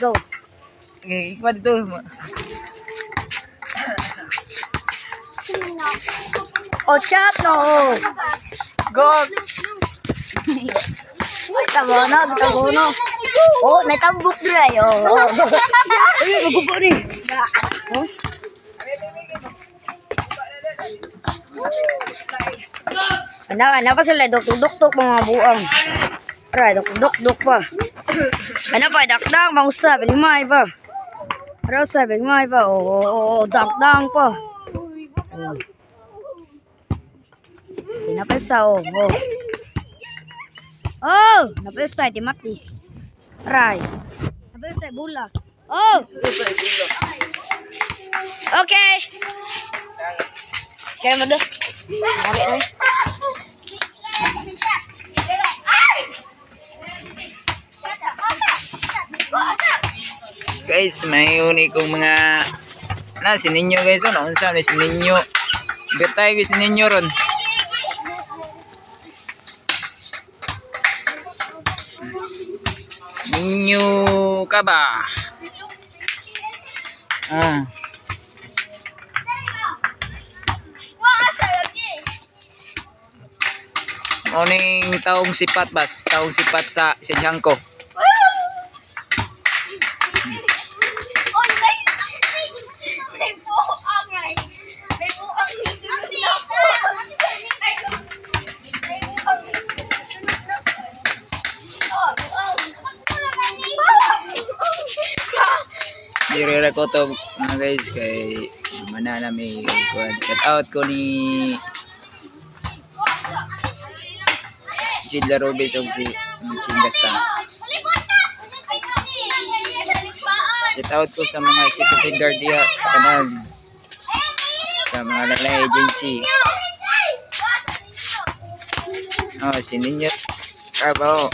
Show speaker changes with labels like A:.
A: Go.
B: Okay, ikaw dito.
A: Oh, chat no. Go. Tabo na, tabo na. Oh, natambok dira yo. Oh. Ay, magubo ni. Oh. Ana, ana pa sila dok dok mga buang. Aray, dok dok dok pa. Ano pa, dakdang mangusa, bilimay pa. Araw sa bilimay pa. Oh, oh, oh, dakdang pa. Oh. Pinapalsa, oh, oh. Oh, napalsa, di matis. Aray. Napalsa, bula. Oh! Okay. Kaya mo do. Okay na.
B: Guys, may kong mga na si ninyo guys, ano unsa ni si ninyo. Betay guys si ninyo ron. Ninyo ka ba? Ah. Morning taong sipat bas, taong sipat sa Sianko. Dire ko to mga guys kay mana na may kuan. Shout out ko ni Jid Larobes og si Chingasta. Shout out ko sa mga security guard diha sa kanan, sa mga lalay agency. Oh, si Ninyo Carabao.